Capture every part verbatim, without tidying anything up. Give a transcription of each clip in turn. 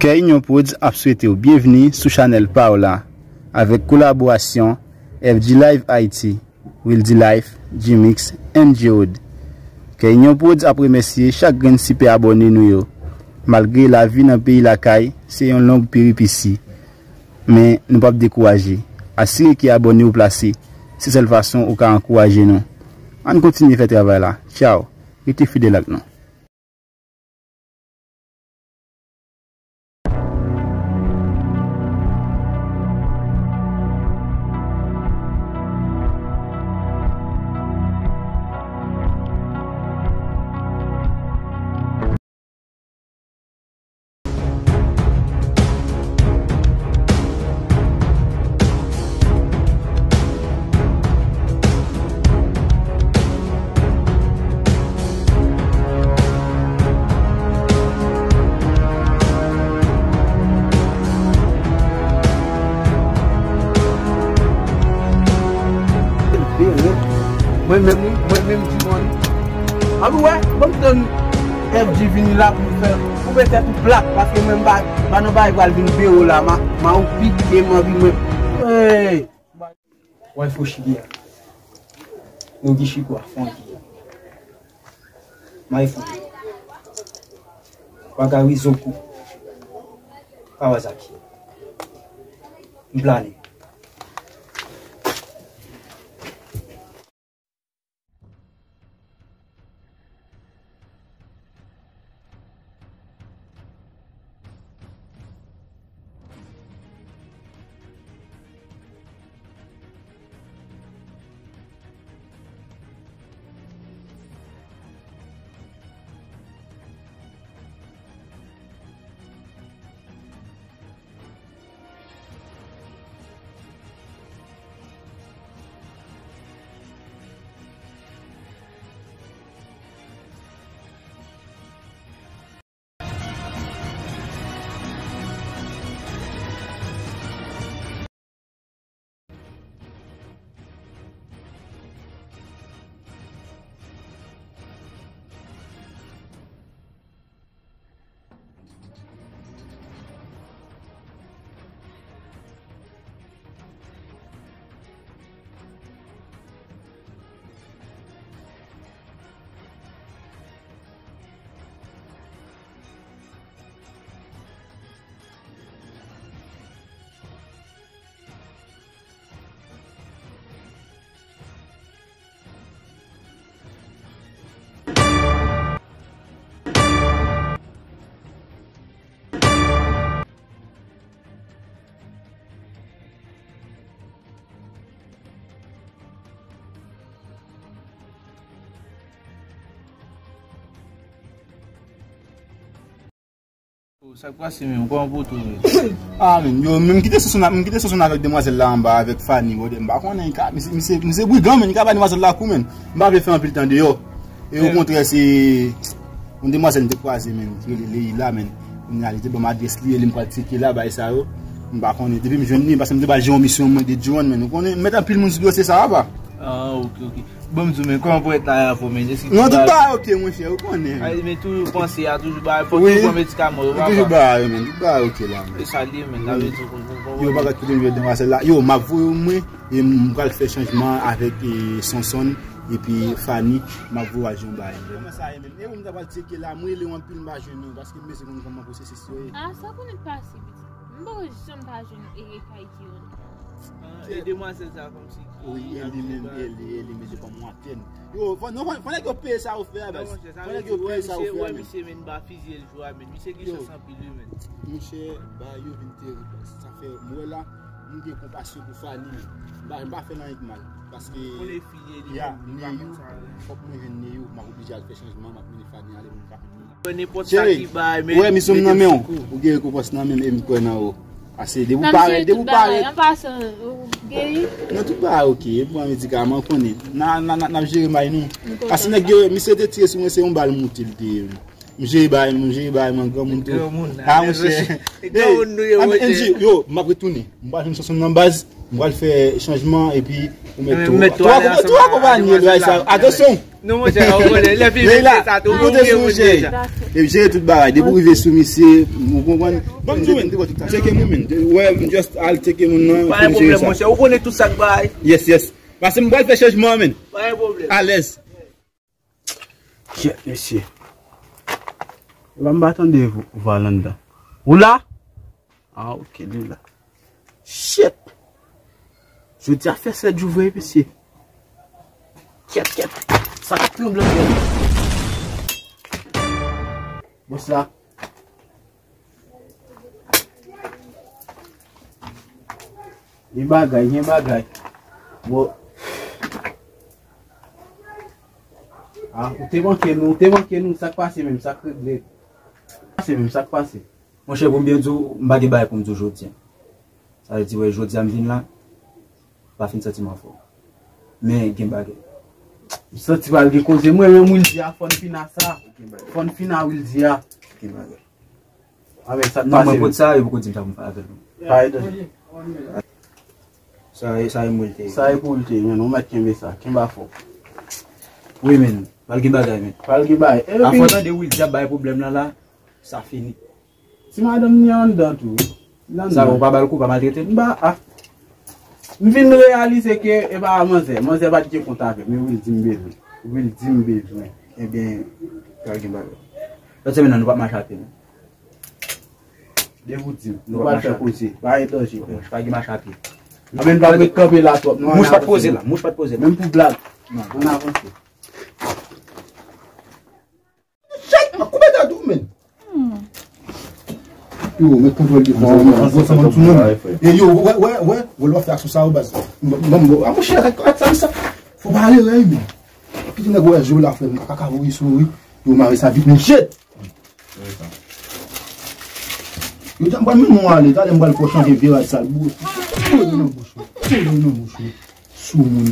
Kè Inyon Prodz ap swete w byenvni sou chanèl pa w la, avèk kolaborasyon F G Live Haiti, Wildy Life, G-Mix, and J-Wood. Kè Inyon Prodz ap remèsye chak grenn sipè abòne nou yo. Malgre lavi nan peyi lakay se yon long peripesi, men nou p ap dekouraje. Asire ke abòne w plase, se sèl fason ou ka ankouraje nou. Ann kontinye fè travay la. Tchaw! Rete fidèl ak nou. Mwen menm, wi, mwen menm, Dimon. Ann wè, ban m tann F G vini la pou l fè, pou mete tèt ou plat, paske mwen m pa, m pa nan bagay pral vin bere w la, ma, ma ou pike, m anvi mwen. Hey! Wè fo chili a. Yo di chiko a fon ki. May fo. Wakawizoku. Kawasaki. M plane. Oh, sa k pase menm? Kòman pou tou menm? Ah, men, yo, men m kite Sonson, m kite Sonson avèk demwazèl la anba avèk Fanny, brother. M pa konnen, li ka, misye, misye, misye brigan, men, li ka bay demwazèl la kou, men. M pa vle fè anpil tan deyò. E okontrè, se yon demwazèl m te kwaze, men, ki rele Leila, men. Kounye a, li te ban m adrès li, e li m pral tcheke la, bay sa yo. M pa konnen, depi m jwenn li, paske m te ba l jere yon misyon, mwen, de drone, men. Ou konnen, m met anpil moun sou dosye sa a, pa. Ah, ok, ok. Bon, m di w, men, kòman pou w et la, avè w, men? Non, tout bagay ok, monchè, ou konnen. Ay, men toujou panse a, toujou ba, fò toujou pran medikaman yo, papa. Toujou ba yo, men, tout bagay ok la, men. E sa l ye, men, sa vle di, yo, pa gad kote m jwenn demwazèl la. Yo, m ap voye w mwen, e m pral fè chanjman avèk, e, Sonson, epi Fanny, m ap voye w al jwenn bagay. Kòman sa ye, men? E ou m ta pral tcheke la, m rele w anpil, m pa jwenn ou, paske m bezwen konn kòman pwosesis yo ye. Ah, sa konnen pase, pitit. M poko janm pa jwenn, e, kay ki yo. Ah, e demwazèl sa kòmsi ki ap viv. Wi, e li menm, e li, e li, mesye, kòm w atèn. Yo, fò, non, fò, fò nèg yo peye sa yo fè a, baz. Fò nèg yo peye sa yo fè a, men. Wè misye, men, ba fizye l jou a, men. Misye gen chans anpil, wi, men. Monchè, bagay yo vin terib, baz. Sa fè, m wè la, m gen konpasyon pou Fanny, men. M pa, m pa fè l anyen k mal. Paske, ya, Neyou, fòk mwen jwenn Neyou, m ap oblije al fè chanjman, m ap mennen Fanny ale pou m ka Nenpòt sa ki bay, men. Cheri, ou wè misyon m nan men w. Ou gen rekonpans nan men m e m kwè nan ou. Ase, depi w parèt, depi w parèt. An pasan, ou geri? Non, tout bagay ok. E pran medikaman, ou konnen. N a, n a, n a, n ap jere may nou. Paske nèg yo, misye te tire sou mwen, se yon bal moute l te ye. M jere bagay, m jere bagay, man, granmoun tou. Granmoun, ah, monchè. Granmoun nou ye, ah, men, monchè. N J, yo, m ap retounen. M pral jwenn Sonson nan baz, m pral fè chanjman, epi ou mèt tou. Mèt tou ale ansanm. Tou akonpanye l, bagay sa. Atansyon. Non, monchè, ou konnen, lè fini sa tou, ou konnen, monchè. Epi jere tout bagay, depi w rive sou misye, ou konprann? Ban m di w, men, tcheke mwen, men. Wè, just al tcheke moun nan, fini jere sa. Pa gen pwoblèm, monchè, ou konnen tout sa k bay. Yes, yes. Pase m pral fè chanjman, men. Pa gen pwoblèm. Alèz. Kyèt, mesye. Epa m pa tande vwa, vwa l anndan. Ou la? Ah, ok, li la. Shit! Jodi a fè sèt jou vre, mesye. Kyèt, kyèt. Sa k ap tranble anpil. Bòs la. Gen bagay, gen bagay. Bon. Ah, ou te manke nou, ou te manke nou, sa k pase menm, sa k regle? Pase menm, sa k pase? Monchè, pou m byen di w, m pa gen bagay pou m di w jodi a. Sa vle di, wè, jodi a m vin la, m pa fin santi m anfòm. Men gen bagay. M santi pral gen koze. Mwen menm Wildy a, fò n fin a sa. Fò n fin a Wildy a. Gen bagay. Ah, men sa k pase menm? Non, mwen pot sa, yo poko di m sa pou m fè avè l. Pa ede. Sa e, sa e mwen l te ye. Sa e pou l te ye, men ou mèt kenbe sa. Kenbe a fò. Wi, men. Pral gen bagay, men. Pral gen bagay. Afò tande Wildy ap bay pwoblèm nan la, sa fini. Ti madanm ni anndan tou. Li anndan. Sa ou pa ba l kou, pa maltrete l? M ba, ah. M vin reyalize ke e pa manzè. Manzè pa t gen kont avè m. Men Wildy m bezwen. Wildy m bezwen. Ebyen, pral gen bagay. Lòt semèn nan, nou p ap mache a pye, non. Depi w di m, nou pral fè koze. Pa gen danje. Bon, pa gen mache a pye. Anben, n pa ret kanpe la twòp, non. Mouch pa t poze la, mouch pa t poze la. Menm pou blag. Non. Ann avanse. Shit, man, koupe tèt ou, men. Yo, met kontwòl de fò, man. Gwo sa, man, sou moun. E yo, wè, wè, wè, wè, lè w ap fè aksyon sa yo, baz. Bon, bon, bon, a, monchè, ak, ak sa, sa. Fò pa ale, rèy, men. Kite nèg wè, je w la, frè m, pa ka voye sou, wi. Yo mare sa vit, men shit. Yo di a m pral mennen w ale, talè m pral fè w chanje vye rad sal bouch. Tire nan bouch ou, tire nan bouch ou. Sou moun.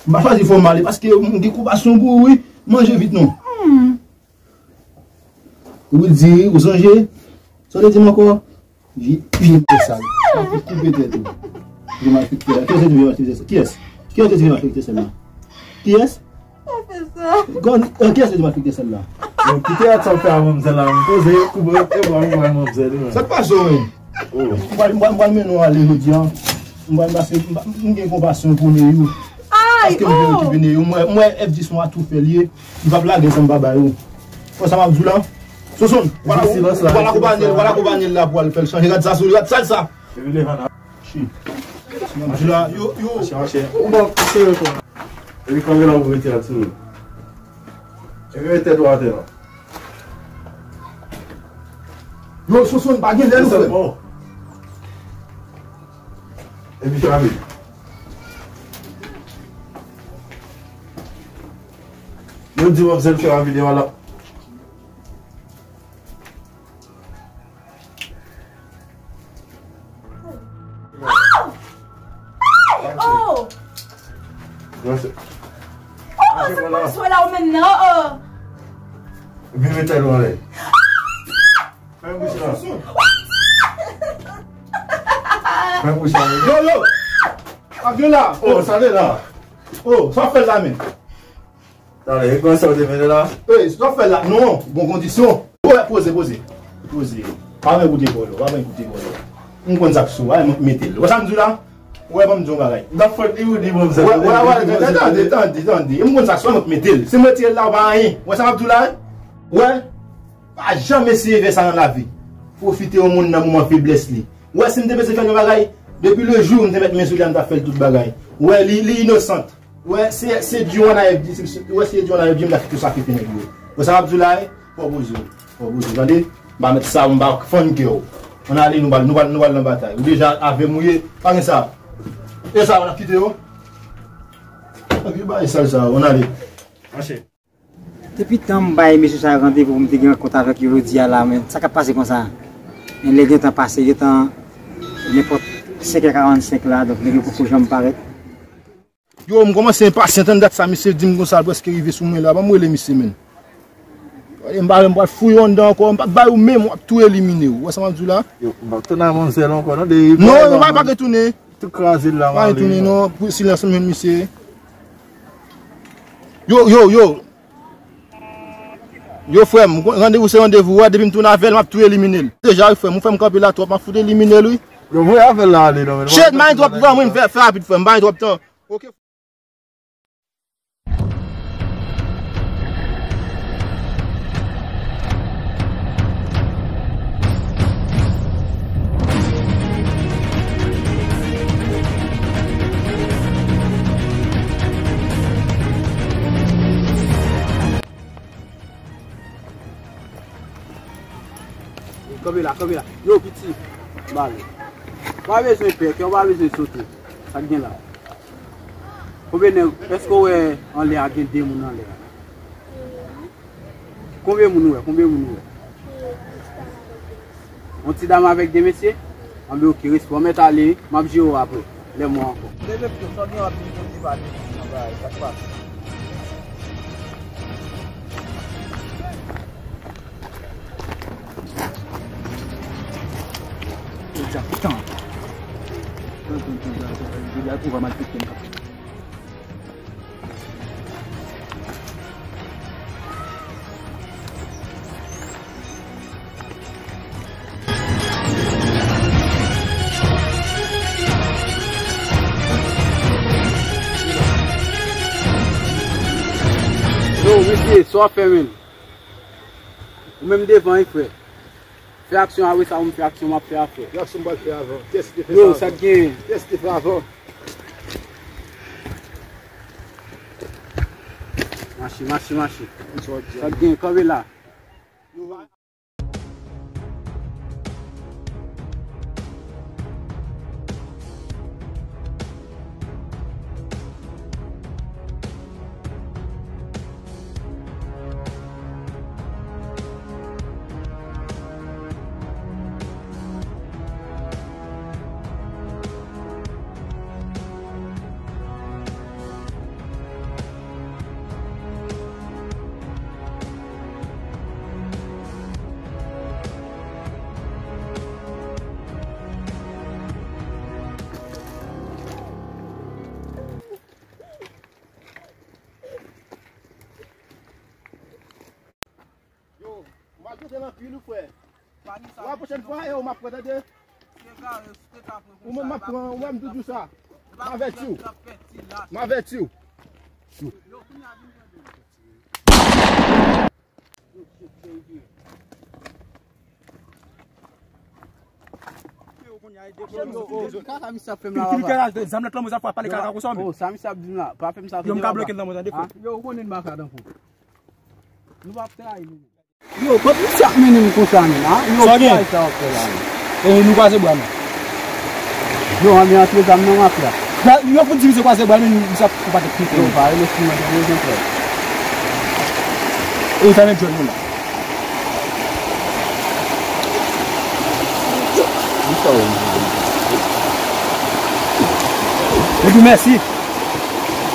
M pa chwazi fè w m ale, paske m gen konpasyon pou ou, wi. Manje vit non. Ou di, ou sonje? Sa w te di m ankò? Vye, vye tèt sal. Koupe tèt ou. Vye malfektè. Kiyès te vye malfektè sal? Kiyès? Kiyès te vye malfektè sal la? Kiyès? Pa fè sa. Gòn, euh, kiyès te vye malfektè sal la? Bon, kite a sa w fè a manmzèl la, m poze, koupe, e bò, m pran manmzèl, wi. Sa k pase w menm? Oh. M pral, m pral, m pral mennen w ale jodi a. M pral pase, m pa, m gen konpasyon pou Neyou. Ay, paske m vle okipe Neyou. M wè, m wè F dix yon atoufe l ye. Li p ap lage san m pa ba yo. Wè sa m ap di w la? Sonson, w al akonpanye l, w al akonpanye l la pou al fè l chanje rad sa sou li, rad sal sa. Shit. Sa m ap di w la, yo, yo. Mache, mache. Ou bon, sere kon. Epi kanpe la pou mete rad sou li. Epi mete tèt ou atè la. Yo, Sonson, pa gen lè nou, frè. Epi fè rapid. Yo di manmzèl fè rapid, e wala. Oh! Oh! Oh, sa k pase la ou menm nan? Oh! Vin met tèt ou anlè. Fèmen bouch la. Fèmen bouch la. Yo, yo! Avyon la! Oh, sa vle la. Oh, sa w ap fè la menm? Talè, e kòman sa w te mennen la? Ey, sa w ap fè la? Non, bon kondisyon. Wè, poze, poze. Poze. Pa mwen koute vòlò, pa mwen koute vòlò. M konn sa k sou, pa mwen mete l. Wè sa m di w la? Wè, ban m di w yon bagay. N ap fòt li ou li manmzèl. Wè, wè, wè, tande, tande, tande. M konn sa k sou, pa mwen mete l. Si m retire l la, ou pa anyen. Wè sa m ap di w la? Wè, pa janm eseye fè sa nan lavi. Pwofite yon moun nan moman feblès li. Wè, si m te bezwen fè l yon bagay, depi le jou m te met men sou li a, m t ap fè l tout bagay. Wè, li, li inosant. Wè, se, se Joanna F D, se, se, wè, se Joanna F D, m ta fè tout sa ki fini pou yo. Wè, sa m ap di w la, wi, fò w poze w. Fò w poze w, tande? M pa met sa, m pa fann kè w. Ann ale, nou pral, nou pral, nou pral nan batay. Ou deja avè m ou ye, pa gen sa. E sa, w ap kite yo? Epi bagay sal sa, ann ale. Mache. Depi tan m bay mesye sa yo randevou pou m te gen rankont avèk yo jodi a la, men sa k ap pase konsa? Men lè gentan pase, gentan nenpòt senk è karannsenk la, donk nèg yo poko janm parèt. Yo, m kòmanse enpasyan, tann dat sa, misye di m konsa, l prèske rive sou mwen la, ban m rele misye, menn. M pa, m pral fouye anndan ankò, m p ap bay ou menm, w ap tou elimine w. Ou wè sa m ap di w la? Yo, m p ap tounen a manzèl ankò, non, de... Non, yo pa, pa retounen. Tout kraze l la, pa retounen, non, pou silans mwen, misye. Yo, yo, yo. Yo, frè m, randevou se randevou, wè, depi m tounen avè l, m ap tou elimine l. Deja, wi, frè m, ou fè m kanpe la twòp, m ap fout elimine l, wi. Yo, voye avè l la ale, non, men. Shit, m pa gen twòp tan, mwen, m fè, fè rapid, frè m, m pa gen twòp tan. Ok. Kanpe la, kanpe la. Yo, piti. Bale. Pa bezwen pè, kè w pa bezwen sote. Sa k gen la? Konbyen nèg, èske w wè anlè a gen de moun anlè a? Konbyen moun ou wè? Konbyen moun ou wè? Yon ti dam avèk de mesye? Anben, ok, respè. W mèt ale, m ap jere w apre. Lè m wè ankò. Leve pye w, sa w gen w ap vin poze pa de moun nan bagay, sa k pase? Yo, djab tan. Jodi a tou va maltrete m. Yo, mesye, sa w ap fè menm? Ou menm devan, wi, frè. Fè aksyon, apre sa, ou m fè aksyon, m ap fè afè. Fè aksyon, m pral fè avan. Kiyès ki te fè sa avan? Yo, sa k gen? Kiyès ki te fè avan? Mache, mache, mache. Sa k gen? Kanpe la. Yo, m ap jete l anpil, wi, frè. Wè, pwochèn fwa, e, w m ap pran, tande. Ou menm m ap pran, ou wè m toujou sa. M avèti w. M avèti w. Kaka misye ap fè m la, papa. Zam nan lanmou, sa fwa pale kaka konsa, men. Oh, sa misye ap di m la, pa fè m sa. Yo, m ka bloke l nan mwen, tande, frè. Yo, ou konnen m pa ka tankou. Nou p ap trayi nou. Yo, kot misye ap mennen m konsa, men, a? Yo, ki bagay sa w ap fè la, men? E, nou kwaze bra, men. Yo, anben antre zam nan, mafya. Yo fout di misye kwaze bra, men misye ap fou pa tèt pete. Yo, pa rele sou mwen, tande, Jean Claude. E, sa men djòl nou la. Epi mèsi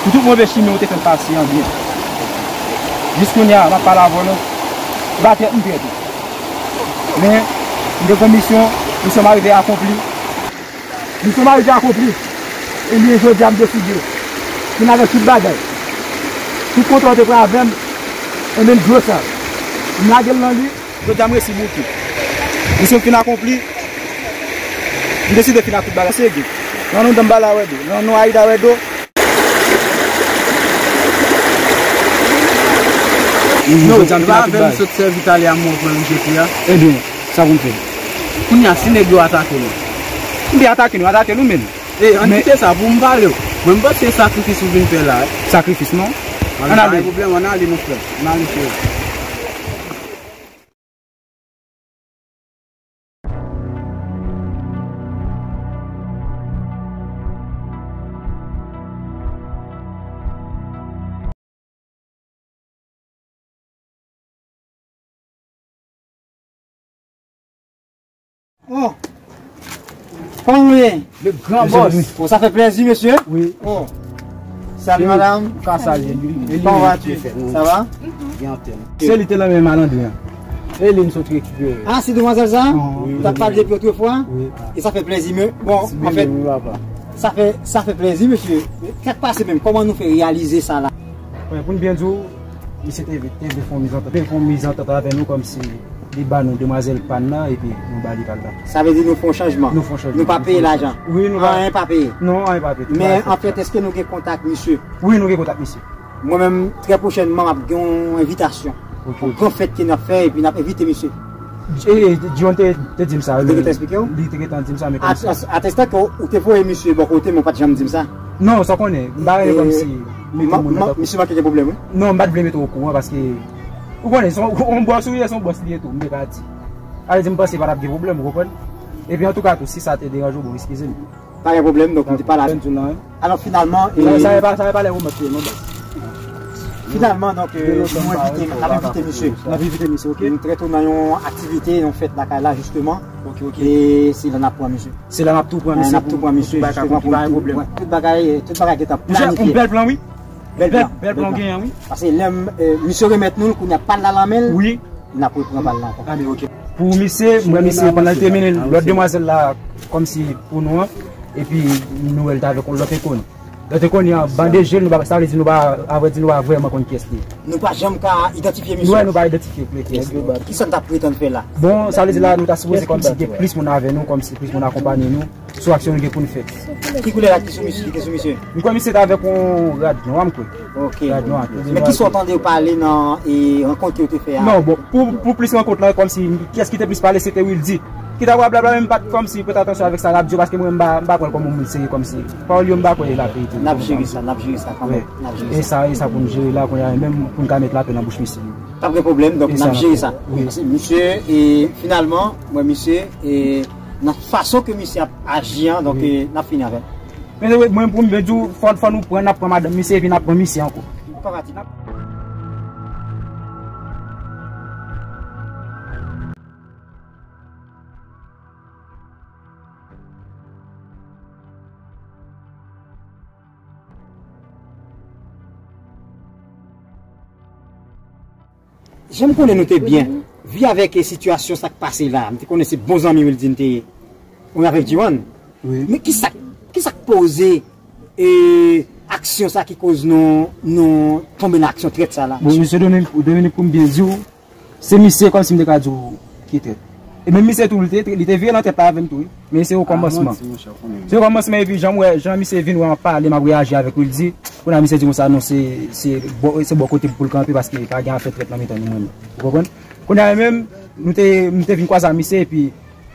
pou tout move chimen ou te fè m pase an byen. Jis kounye a, m ap pale avè w, non. Ba tèt m trè tou. Men, m te gon misyon, misyon m arive akonpli. Misyon m arive akonpli. Ebyen, jodi a, m deside vin avèk tout bagay. Tout kontra w te pran avè m, ebyen, dlo sa. M lage l nan li. Jodi a, m resi bouke. Misyon m fin akonpli. M deside fin ak tout bagay. Sege. Nan non Danbala Wèdo. Nan non Ayida Wèdo. Non, jodi a, m fin ak tout bagay. Sot sèvi talè a, mwen pran li jete a. Ebyen, sa pou m fè? Kounye a, si nèg yo atake nou. M te atake nou, atake nou menm. E, ann kite sa, pou m pale w. Mwen, m panse se sakrifis ou vin fè la, wi. Sakrifis, non? Ann ale. Pa gen pwoblèm, ann ale, mon frè. Ann ale, frè. Oh! Kòman w ye? Le grand boss. Oh, sa fè plezi, mesye. Wi. Oh. Salut, madame. Comment vas-tu? Ça va? Gen antèn. Se li te nan men malandren an. E li m sot rekipere. Ah, se demwazèl sa? Wi. Ou t ap pale depi otrefwa? Wi. E sa fè plezi, men bon, an fèt, sa fè, sa fè plezi, mesye. Sa k pase menm? Kòman nou fè reyalize sa la? Bon, pou n byen di w, misye te, te vle fè yon mizantant, te fè yon mizantant avè nou kòmsi li ba nou demwazèl pa n nan epi nou ba li pa l la. Sa vle di nou fè yon chanjman? Nou fè yon chanjman. Nou pa peye lajan? Wi, nou pa. Anyen pa peye? Non, anyen pa peye. Men an fèt, èske nou gen kontak misye? Wi, nou gen kontak misye. Mwen menm, trè pwochènman, m ap gen yon envitasyon. Ok. Yon gran fèt ke n ap fè, epi n ap envite misye. E, e, John te, te di m sa, wi. Li te gentan eksplike w? Li te gentan di m sa, men kòmsi. Atestan ke ou te voye misye bò kote, men ou pa t janm di m sa. Non, sa w konnen, m pa renmen kòmsi mete moun nan. Misye manke gen pwoblèm, wi. Non, m pa t vle mete w okouran, paske, ou konnen, se yon, yon bòs ou ye, se yon bòs li ye tou, m te ka di. Sa vle di, m panse pa t ap gen pwoblèm, ou konprann? Epi, antouka, tou, si sa te deranje w, bon, eskize m. Pa gen pwoblèm, donk, nou te pale avè l. Alò, finalman, sa e pa, sa e pa lè ou mèt non, baz. Finalman, donk, nou envite, n ap envite misye. N ap envite misye, ok. Nou trè tou nan yon aktivite, yon fèt lakay la, jisteman. Ok, ok. E se la n ap pran misye. Se la n ap tou pran misye. N ap tou pran misye, jisteman, pou li pa gen pwoblèm. Tout bagay, tout bagay gentan planifye. Yon bèl plan, wi. Bèl plan, bèl plan genyen, wi. Paske lè misye remèt nou l, kounye a pa l la nan men l. Wi. N ap repran bal la ankò. Anben, ok. Pou misye, m wè misye pandan l te mennen lòt demwazèl la kòmsi pou nou an, epi nou wè l t avèk yon lòt enkonni. Lòt enkonni an bande je l, nou pa, sa vle di nou pa, avrèdi nou pa vrèman konn kiyès li ye. Nou pa janm ka idantifye misye. Nou wè nou pa idantifye kiyès li ye. Kisa n t ap pretann fè la? Bon, sa vle di la nou ta sipoze kòmsi gen plis moun avè nou, kòmsi plis moun akonpanye nou. Sou aksyon nou gen pou n fè. Ki koulè la ki sou misye, ki te sou misye? M kwè misye te avèk yon rad nwa, m kwè. Ok. Rad nwa. Men kisa w tande yo pale nan, e, rankont ke yo te fè a? Non, bon, pou, pou plis rankont la, kòmsi, kiyès ki te plis pale, se te Wildy. Ki ta pral blabla, men m pa t kòmsi prete atansyon avèk sa l ap di yo, paske mwen, m pa, m pa pran l kòm yon moun serye, kòmsi. Pawòl yo, m pa kwè e laverite. N ap jere sa, n ap jere sa kanmenm. N ap jere sa. E sa, e sa pou n jere la, kounye a, menm pou n ka met lapè nan bouch misye. Pa gen pwoblèm, donk n ap jere sa. Wi. Paske misye, e, finalman, mwen, misye, e, nan fason ke misye ap aji an, donk, e, n ap fini avè l. Men, mwen, pou m di w, fò, fò nou pran, n ap pran madanm misye, epi n ap pran misye ankò. Pa pati. Jan m konnen nou te byen, vi avèk, e, sitiyasyon sa k pase la, m te konnen se bon zanmi Wildy n te ye. Ou avèk Jiwan. Wi. Men kisa, kisa k poze, e, aksyon sa ki koz nou, nou tonbe nan aksyon trèt sa la? Bon, mesye Dominik, Dominik, pou m byen di w, se misye kòmsi m te ka di w ki trèt. E menm misye tou, li te, li te vire nan tèt la avè m tou, wi. Men se okòmansman. Se okòmansman, epi jan m wè, jan misye vin wè m ap pale, m ap reyaji avèk Wildy, kounye a misye di konsa, non, se, se bò, se bò kote m pou l kanpe, paske pa gen afè trèt nan mitan nou, mwen menm. Ou konprann? Kounye a menm, nou te, m te vin kwaze ak misye, epi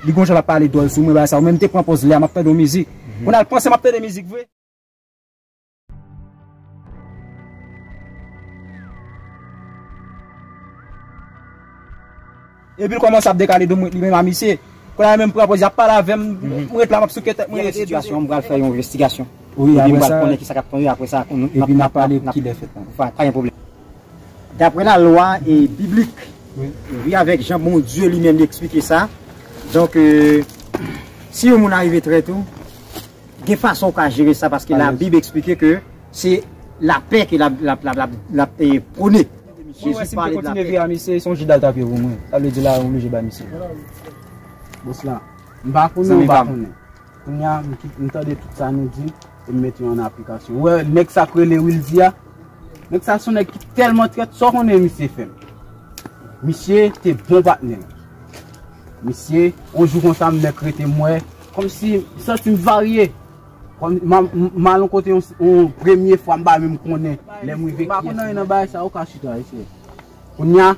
li gon jan l ap pale dwòl sou mwen, bagay sa, ou menm te pran pòz lè a, m ap tande yon mizik. Kounye a l panse m ap tande mizik vre. Epi l kòmanse ap dekale do mwen, li menm a misye. Kounye a menm pran pòz, y ap pale avè m, mwen ret la, m ap souke tèt mwen. Gen sitiyasyon, m pral fè yon envestigasyon. Wi, epi m pral konnen kisa k ap pase, apre sa, epi n ap pale kilè fèt la. Pa gen pwoblèm. Daprè lalwa e biblik, wi, avèk jan Bondye li menm li eksplike sa, donk, e, si yon moun arive trèt ou, gen fason ou ka jere sa, paske Labib eksplike ke se lapè ke l ap, l ap, l ap, l ap, l ap, e, pwone. Jezi pale de lapè. Mwen wè si m te kontinye viv a misye, se yon jida l t ap ye pou mwen. Sa vle di la, m oblije bay misye. Bòs la, m pa konnen, ou pa konnen. Kounye a, m kit-, m tande tout sa nou di, e m mete yo an aplikasyon. Ou wè, nèg sa k rele Wildy a, nèg sa se yon nèg ki tèlman trèt, sa w konnen misye fè m. Misye te bon patnè m. Misye, yon jou konsa, m mèk rete m wè, kòmsi m santi m varye. Kòm m, m, m al yon kote yon, yon premye fwa, m pa menm konnen. Lè m rive, m pa konnen anyen nan bagay sa, ou ka chita, mesye. Kounye a,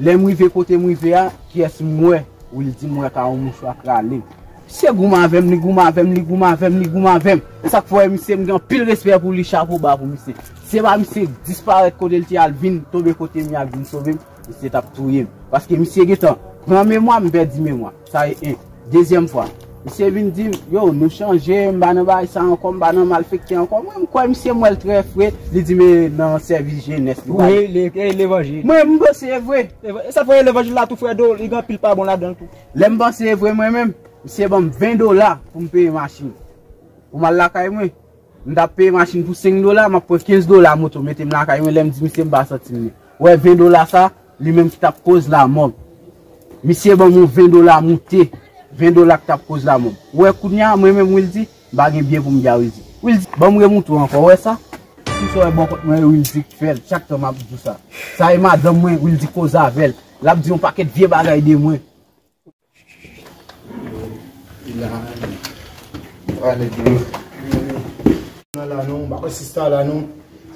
lè m rive kote m rive a, kiyès m wè? Wildy m wè ka yon mouchwa krale. Misye goumen avè m, li goumen avè m, li goumen avè m, li goumen avè m. E sa k fè w wè misye, m gen anpil respè pou li, chapo ba pou misye. Se pa misye disparèt kote l te al vin tonbe kote m ye ak vin sove m, misye t ap touye m. Paske misye gentan pran memwa m, pèdi memwa. Sa e en. Dezyèm fwa, misye vin di m, yo, nou chanje, m pa nan bagay sa ankò, m pa nan malfektè ankò. Mwen, m kwè misye, m wè l trè fre, li di m e nan sèvis jenès li pral. Wi, le-, e levanjil. Mwen, m panse e vre. E vre. E sa fè levanjil la tou, frè Do, li gen anpil pa bon ladan l tou. Lè m panse e vre, mwen menm, misye ban m ven dola pou m peye machin. Pou m al lakay mwen. M t ap peye machin pou senk dola, m ap pran kenz dola moto, mete m lakay mwen, lè m di misye m pa santi m byen. Ou wè ven dola sa, li menm ki t ap koz lamò m. Misye ban m yon ven dola moute, ven dola ki t ap koz lamò m. Ou wè kounye a, mwen menm Wildy, m pa gen byen pou m di a Wildy. Wildy, ban m remoute w ankò, ou wè sa? Tout sa w wè bò kòt mwen, Wildy k fè l, chak tan m ap di w sa. Sa e madanm mwen, Wildy koze avè l. L ap di yon pakèt vye bagay de mwen. La, pa nèg yo. Nan la non, m pa kwè sista la non.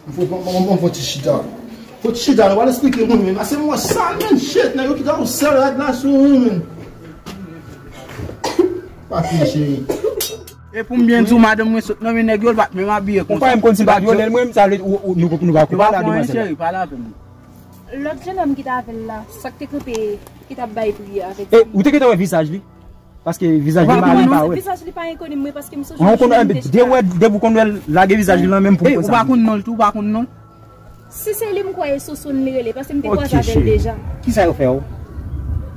M fò, m, m, m fò ti chita. Fò ti chita, nou pral esplike moun, men pase m wè sal, men shit, nèg yo kite ou sèl rad la sou ou, men. Pa kriye, cheri. E pou m byen di w, madanm mwen sot nan men nèg yo, l pa t menm abiye konsa. Ou pa menm konn si l pa vyole l, mwen, sa vle di, ou, ou, nou, nou pa, ou pa pale a demwazèl la. Cheri, pale avè m. Lòt jennonm ki t avè l la, sa k te kanpe, ki t ap bay pri a avèk... E, ou te gentan wè vizaj li? Paske vizaj li mare pa wè. Vizaj li pa enkoni mwen, paske m sonje yon jou m te chita. Depi w konn wè l, lage vizaj li nan men m pou m konn sa. E, ou pa konn non l tou, ou pa konn non l? Si se li m kwè e Soso n li rele, paske m te kwaze avè l deja. Kisa yo fè w?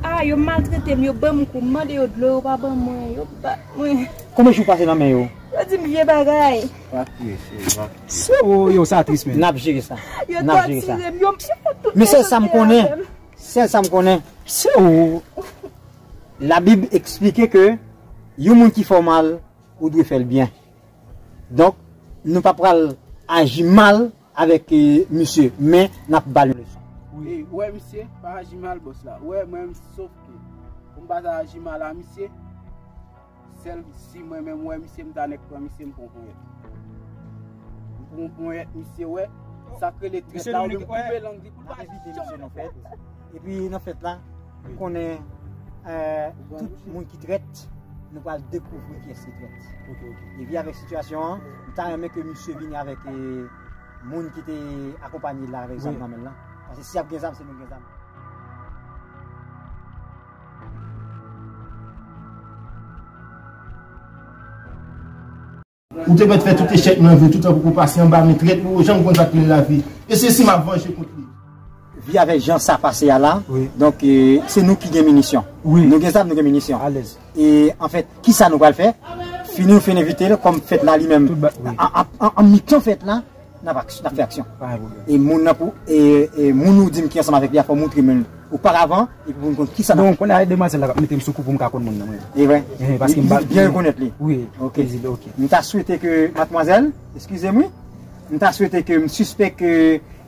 A, yo maltrete m, yo ban m kou, m mande yo dlo, yo pa ban mwen, yo bat mwen. Konbyen jou w pase nan men yo? Yo di m vye bagay. Pa kriye, cheri, pa kriye. Se ou, yo, sa tris, men. N ap jere sa. Yo tòtire m, yo, yo fè tout... Men sèl sa m konnen, sèl sa m konnen, se ou. Labib eksplike ke yon moun ki fè w mal, ou dwe fè l byen. Donk, nou pa pral aji mal avèk, eh, misye, men n ap ba l yon leson. Wi, ou wè misye, pa aji mal, bòs la. Ou wè, mwen menm, sof ke pou m pa ta aji mal a misye, sèl si mwen menm, ou wè misye, m ta nèk pran misye, m pran ponyèt. M pran ponyèt, misye, wè, sa k rele trèt la, ou menm koupe lang li pou l pa janm... Epi nan fèt la, ou konnen, eh, tout moun ki trèt, nou pral dekouvri kiyès ki trèt. Epi avèk sitiyasyon an, m ta renmen ke misye vini avèk, eh, moun ki te akonpanye l la avèk zam nan men l lan. Paske si y ap gen zam, se nou gen zam. Ou te mèt fè tout echèk nan vi w, tout tan pou w pase anba men trèt, ou janm konn sa k rele lavi. E se si m ap vanje kont li. Vi avèk jan sa pase a la, donk, eh, se nou ki gen minisyon. Nou gen zam, nou gen minisyon. E anfèt, kisa nou pral fè? Fini ou fin envite l, kòm fèt la li menm, an, an, an, an mitan fèt la, n ap ak-, n ap fè aksyon. E moun nan pou, e, e moun ou di m ki ansanm avèk li a, fò w montre m l oparavan, epi pou m konn kisa n ap fè. Donk, kounye a, e demwazèl la k ap mete m sou kou pou m ka konn moun nan, mwen. E vre? Paske m byen rekonèt li. Wi, ok. M ta swete ke madmwazèl, eskize m, wi, m ta swete ke m sispèk ke,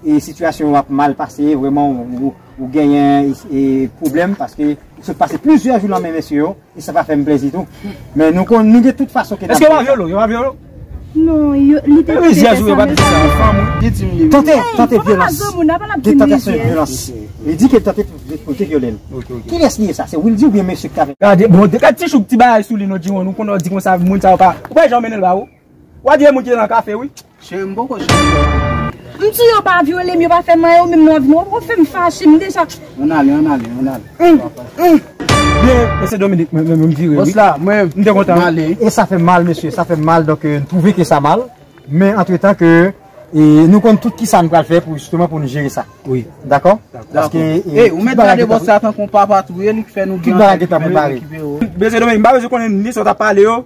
e, sitiyasyon w ap mal pase, vrèman, ou, ou, ou genyen, e, pwoblèm, paske ou sot pase plizyè jou nan men mesye yo. E sa pa fè m plezi tou. Men nou konn, nou gen tout fason ke n ap... Èske yo pa vyole w? Yo pa vyole w? Non, yo, li te, te fè sa, men... Tante, tante vyolans. Gen tantasyon vyolans. Li di ke l tante, tante vyole l. Kilès li ye sa? Se Wildy oubyen mesye ki t avè l? Gade, bon, gad ti chouk ti bagay sou li, non, Diwon, ou konn di konsa, moun sa yo pa, ou pa janm mennen l ba ou. W a di e moun ki te nan kafe, wi. Cheri, m poko cheri. M di yo pa vyole m, yo pa fè m anyen, ou menm nou anvi, ou poko fè m fache, m deja... Ann ale, ann ale, ann ale. Byen, mesye Dominique, mwen, mwen, mwen vire, wi. Bòs la, mwen, m te kontan. M ale. E sa fè m mal, mesye, sa fè m mal, donk, euh, m twouve ke sa mal. Men antretan ke, e, nou konn tout kisa nou pral fè pou, jisteman, pou nou jere sa. Wi. Dakò? Dakò. Paske, e, ou mèt gade bòs la tankou yon papa tou, e li k fè nou gen antèt, ki fè nou rekipe yo. Mesye Dominique, m pa bezwen konnen ni sa w t ap pale yo.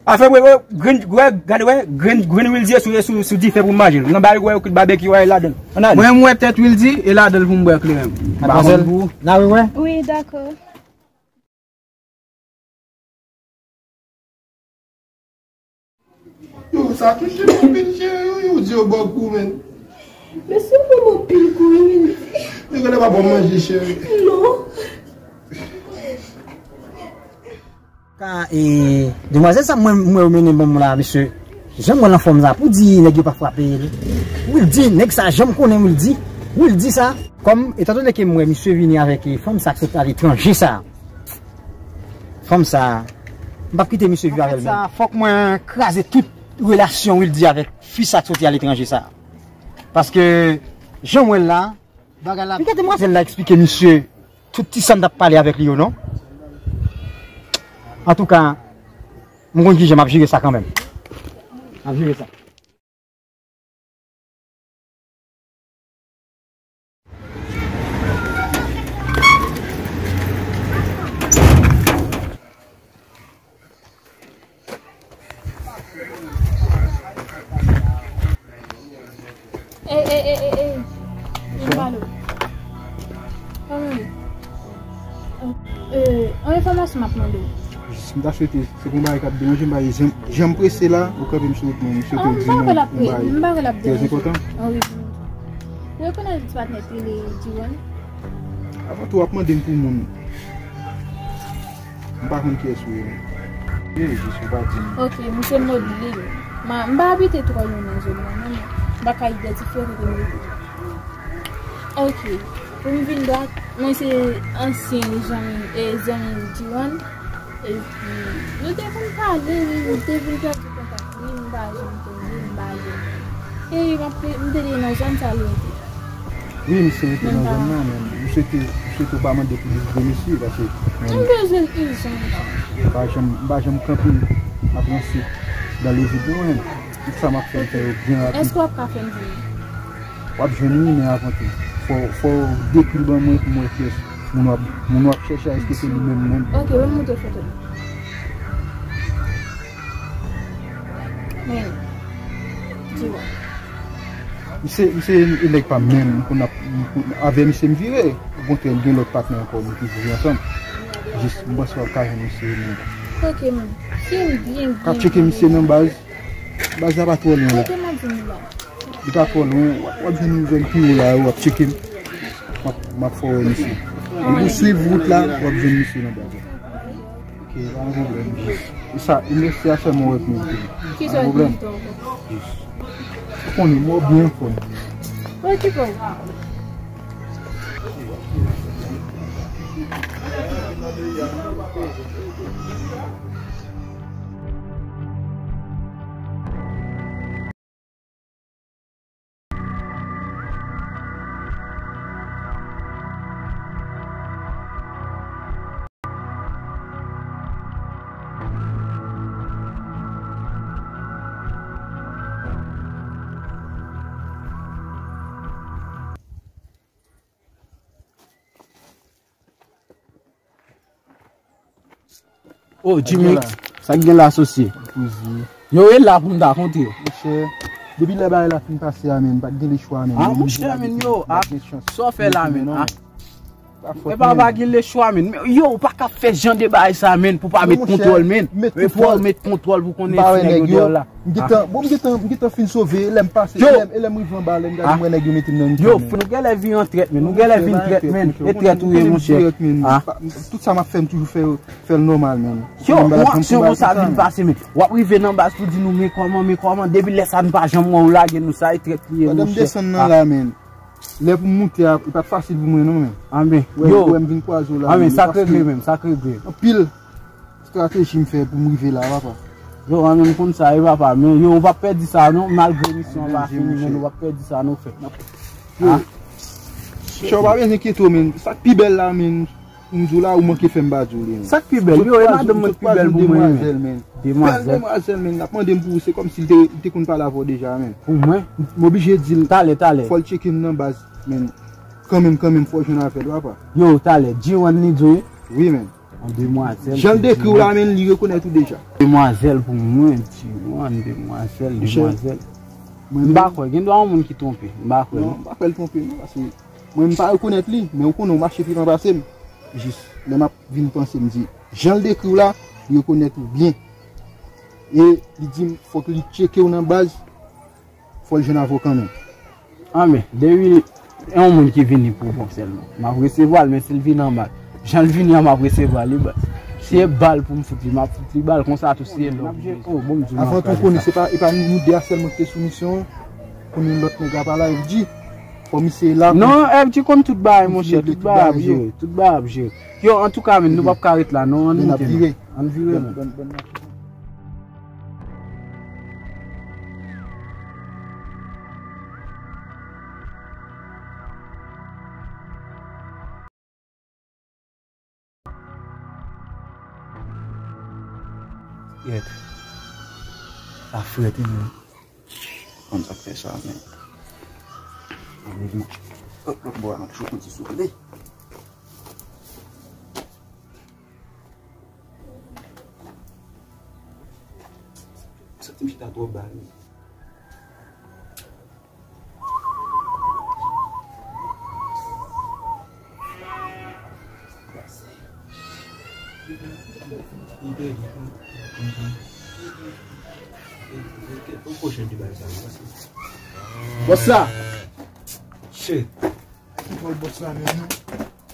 Afè mwen, wè, grenn, wè, gade, wè, grenn, grenn Wildy sou, sou, sou dife pou m manje l. Nan ba yo, wè, yo kout babekyou a, e ladan l. Ann ale. Mwen, m wè tèt Wildy, e ladan l pou m bwè kleren. Madmwazèl, n a rewè. Wi, dakò. Yo, sa touche m anpil, cheri, yo, yo di yo ba w kou, men. Mesye, ou ban m anpil kou, wi, Wildy. Yo genlè pa ba w manje, cheri. Non. Ka, e, demwazèl sa mwen, mwen mennen ban m la, mesye. Jan m wè l anfòm sa, pou di nèg yo pa frape l. Wildy, nèg sa, jan m konnen Wildy, Wildy sa. Kòm, etandone ke m wè misye vini avèk, e, fanm sa k sot aletranje sa. Fanm sa, m p ap kite misye viv avè l menm. Sa, fòk mwen kraze tout relasyon Wildy avèk fi sa k soti aletranje sa. Paske, jan m wè l la, bagay la, m kite demwazèl la eksplike misye tout ti sa m t ap pale avèk li yo, non? Antouka, m konn kijan m ap jere sa kanmenm. M ap jere sa. Ey, ey, ey, ey, ey. Alo. Kòman w ye? Euh, yon enfòmasyon m ap mande w. Jis, m ta swete, se pou yon bagay k ap deranje m, bagay jan, jan m prese la, ou kanpe m sou wout mwen, m swete w di m yon bagay trè enpòtan. An wi. Ou rekonèt ti patnè ki rele Diwan? Avan tou, w ap mande m pou moun. M pa konn kiyès ou ye, non. Ye, jis ou pa di m. Ok, m se Modlin. Ma, m pa abite twò lwen nan zòn nan, non, men m pa ka idantifye kote m rete. Ok, pou m vin dwat, mwen se ansyen zanmi, e, zanmi Diwan. Epi, nou te konn pale, wi, nou te vin pèdi kontak li, m pa janm tande, m pa janm. E, m ap, m te nan zòn sa l rete. Wi, misye rete nan zòn nan, men m swete, m swete w pa mande pou li vre, mesye, paske m bezwen l ijan. M pa janm, m pa janm kanpe ap ranse dan levit pou mwen. Tout sa m ap fè, m fè yo byen rapid. Èske w ap ka fè m vini? W ap jwenn li, men avan tou, fò, fò w dekri l ban mwen pou m wè kiyès moun w ap, moun w ap chèche a, èske se li menm menm? Ok, ban m montre foto l. Men, di w. Misye, misye e nèg pa m menm, m konn ap, m konn, avè misye m vire. Okontrè, m gen lòt patnè ankò, nou toujou viv ansanm. Jis, m panse w ap ka jwenn misye menm. Ok, men, si m byen, byen, ka tcheke misye nan baz. Baz la pa twò lwen la. Kote m ap vin la? Li pa twò lwen, w ap, w ap jwenn yon zòn pi wo la, w ap tcheke m. M ap, m ap fè w wè misye. Depi w swiv wout la, w ap jwenn misye nan baz la. Ok, pa gen pwoblèm. E sa, e mesye a sèlman w wè pou mwen. Pa gen pwoblèm. Ou konnen, mwen byen anfòm. Okipe w. Oh, Jimmy, sa k gen la, asosye? Yo, e la pou m ta kontre yo. Monchè, depi lè bagay la fin pase a, men, m pa t gen lechwa, men. Ah, monchè, men, yo, ah, sa w fè la, men, ah. E pa, pa gen lechwa, men. Yo, ou pa ka fè jan de bagay sa, men, pou pa met kontwòl, men. Men fò w met kontwòl pou konnen si nèg yo dèyè w la. M gentan, bon, m gentan, m gentan fin sove, e lè m pase, e lè m, e lè m rive anba, lè m gade, m wè nèg yo mete m nan mitan, men. Yo, nou genlè vin an trèt, men. Nou genlè vin trèt, men. E trèt ou ye, monchè. Ah. Tout sa m ap fè, m toujou fè yo. Fè l nòmal, men. Yo, yon aksyon konsa vin pase, men. W ap rive nan baz pou di nou, men kòman, men kòman, depi lè sa nou pa janm wè w lage nou, sa e trèt li ye, monchè. Pandan m desann nan la, men. Lè pou m moute a, li pa t fasil pou mwen, non, men. Anben, yo. Wè m vin kwaze w la, men. Anben, sa k regle, men, sa k regle. Anpil estrateji m fè pou m rive la, papa. Yo, anben, m konn sa, wi, papa, men yo, w p ap pèdi sa, non, malgre misyon an pa fini, men w p ap pèdi sa, non, frè. Yo. Monchè, w pa bezwen enkyete w, men. Sa k pi bèl la, men. M di w la, ou manke fè m pa di w li, men. Sa k pi bèl? Yo, e madanm mwen k pi bèl pou mwen, men. Demwazèl. Bèl demwazèl, men. L ap mande m pou ou, se kòmsi l te, li te konn pale avè w deja, men. Pou mwen? M oblije di l. Talè, talè. Fò l tcheke m nan baz, men. Kanmenm, kanmenm, fò w jwenn avè l, papa. Yo, talè. G one li di w? Wi, men. Yon demwazèl. Jan l dekri w la, men, li rekonèt ou deja. Demwazèl pou mwen, G one, demwazèl, demwazèl. M pa kwè, gen dwa yon moun ki twonpe. M pa kwè, non. Non, m pa kwè l twonpe, non, paske mwen, m pa rekonèt li, men ou konnen, w mache pi lwen pase m. Jis, lè m ap vin panse, m di, jan l dekri w la, li rekonèt ou byen. E li di m, fòk li tcheke w nan baz, fò l jwenn avè w kanmenm. Anben, depi e yon moun ki vini pou bon sèlman, m ap resevwa l, men si l vini anba, jan l vini an, m ap resevwa li, baz. Si e bal pou m fout li, m ap fout li bal, konsa tou, si e lòv. Oh, bon, m di w, avan tou, konnen se pa, e pa nou de a sèlman ki te sou misyon an. Konnen lòt nèg la pa la, F G. Fò misye la. Non, F G konn tout bagay, monchè, tout bagay ap jere, tout bagay ap jere. Yo, antouka, men, nou p ap ka ret la, non, ann moute, non. Ann vire, men. Frèt. Sa frèt, wi, men. Konn sa k fè sa, men. Lòt bò a, m ap chòt yon ti soufle. Santi m chita twò ba, wi. Bòs la. Shit. Ki vòl bòs la menm non?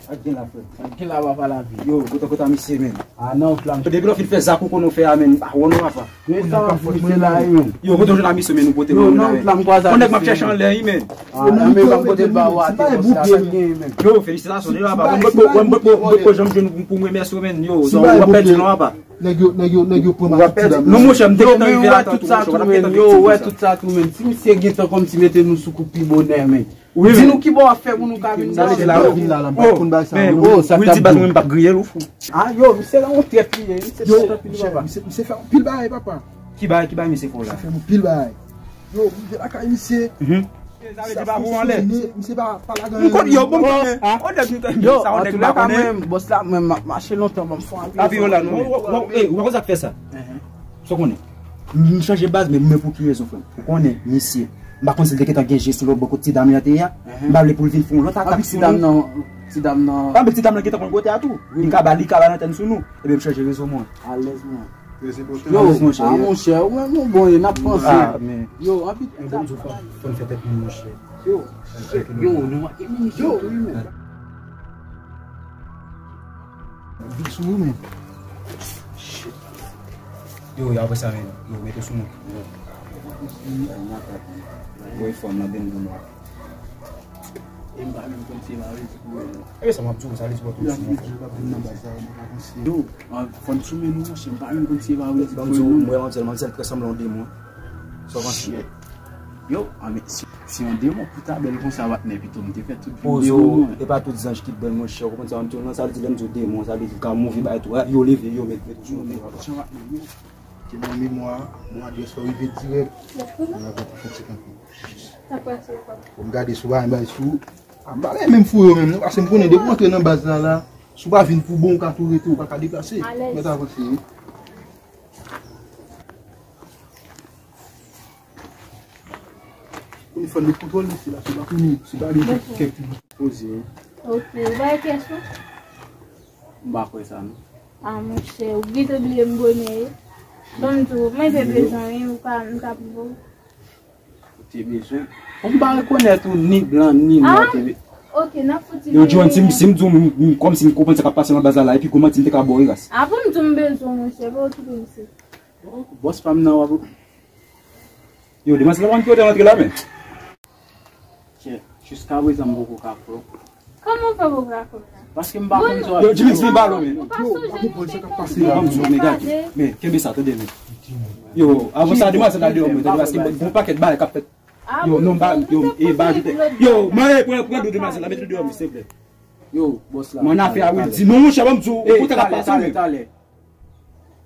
Ak gen la, frè. Ak gen la, papa, lavi. Yo, kote, kote a misye, men? Ah non, flanm. Depi lè w fin fè sa, kou konnen w fè a, men. Ah, wè non, papa. Men sa, w ap misye la, men. Yo, kote w jwenn a misye, men, ou pote l, men, flanm, kwa sa. Konnen m ap chèche anlè, wi, men. Ah, men, m ap pote l ba ou, atè, bòs la, sa gen, men. Yo, felisitasyon, deja, papa. Mwen, mwen, mwen, mwen, mwen, janm jwenn pou m remèsye w, men. Yo, w ap pèdi non, papa. Nèg yo, nèg yo, nèg yo pran matik ti dam nan. Non, monchè, m te gentan rive la tankou, monchè, w ap gentan fè tout sa. Yo, wè tout sa tou, men. Si misye gentan kòmsi mete nou sou kou pi bonè, men. Wi, men. Di nou ki bò w ap fè pou nou ka vin chèche la. Vin la, la, m pa konn bagay sa, non. Oh, sa k ap di. Wi, di baz mwen, m p ap griye l, ou fou. Ah, yo, misye la, yon trèt li ye, misye trèt anpil, papa. Misye, misye fè anpil bagay, papa. Ki bagay, ki bagay misye fè w la? Misye fè anpil bagay. Yo, m te lakay misye. Sa vle di pa pou anlè. Misye pa, pa lagan. M konn yo, bon, konnen. Yo, sa, an tou ka, mwen, bòs la, mwen, m ap mache lontan, ban m fè yon api yo la, non. Ou wè sa k fè sa? Sa w konnen? M chanje baz, men, men pou ki rezon, frè m? Ou konnen, misye. M pa konn si l te gentan gen je sou lòt bò kot ti dam nan te ye a. M pa vle pou l vin fè yon lòt atak sou nou. Anpi ti dam nan, ti dam nan. Anpi ti dam nan gentan konn kote a tou. Li ka ba, li ka ba lantèn sou nou. Ebyen, m chanje rezon mwen. Alèz mwen. Yo, a monchè, ou menm ou bon, e n ap panse. Ah, men. Yo, anpi ti dam nan. Fò n fè tèt nou, monchè. Yo, yo, nou manke minis yo tou, wi, men. Vin sou ou, men. Yo, apre sa, men, yo, mete sou mwen. Yo, e fòm nan, ben nou. E m pa menm konn si e pa redi pou yo, non. E sa m ap di w, sa vle di w ap vin sou mwen. Yo, fò n sou men nou, monchè, m pa menm konn si e pa redi pou yo, non. Mwen, manzèl, manzèl trè sanble yon demon. Sa w panse? Yo, a men, si, si yon demon pou ta bèl konsa, patnè, pito m te fè tout videyo mwen. E pa tout zanj ki bèl, monchè, ou konprann sa m di w lan, sa vle di lè m di w demon, sa vle di l ka move bagay tou. Yo, leve, yo, met, met ou sou mwen. Yo, patnè, yo. Te nan memwa, bon adrès ou rive dirèk. Mwen ap fè ti kanpe. Sa pase, papa. Bon, m gade sou bagay, bay sou. A, m pa renmen m fou yo menm, non, paske m konnen depi w antre nan baz la, la, si w pa vin pou bon, ou ka tou rete, ou pa ka deplase. Alèz. Mèt avanse, wi. Kounye fò n met kontwòl li, se la, se pa kounye, se pa li kèk ti poze. Ok, ou bay pyès ou? M pa kwè sa, non. Ah, monchè, ou gentan bliye m bonè. Ban m di w, mwen te bezwen, wi, ou pa, m t ap ba w. Ou te bezwen? Ou m pa rekonèt ou ni blan, ni nwa, te be- Ok, n ap fouti. Yo, Joan, si m, si m di w, m, m, kòmsi m konprann sa k ap pase nan baz la, la, epi kòman ti m te ka ba w ras? Avan m di w m bezwen, monchè, pa okipe misye. Oh, bòs pa m nan, w ap Yo, demwazèl la, w konn ki kote l antre la, men. Chè, jiskaprezan, m poko ka kwè w. Kòman w fè poko ka kwè m nan? Paske m pa konn sa w ap di. Yo, Jimmy, vin ba l, men. Ou pa sonje nou te konn. Ban m di w, men, gade. Men, kenbe sa, tande, men. Yo, avan sa, demwazèl la deyò, men, tande, paske gon pakèt bagay k ap fèt. Yo, non, ba, yo, e, ba, yo, mwen, e, pran, pran dlo demwazèl la, mete l deyò, men, silvouplè. Yo, bòs la. Mwen, afè a, wi, di, non, monchè, ban m di w, ou kontan k ap pase, men.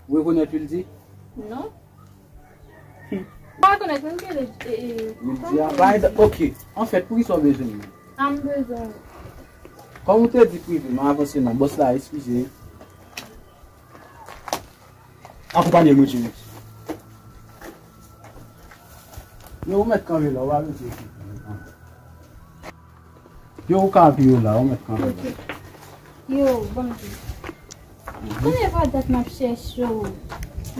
Ou rekonèt Wildy? Non. M pa rekonèt menm ke li, e, e, Wildy a, pa egzanp, ok. Anfèt, poukisa w bezwen li? A, m bezwen li. Kòm ou te di prive, m avanse non. Bòs la, eskize. Akonpanye mwen, Jimmy. Yo, ou mèt kanpe la, ou pa bezwen. Yo, ou ka pi yo la, ou mèt kanpe la. Ok. Yo, ban m di. Kounye pa dat m ap chèche w.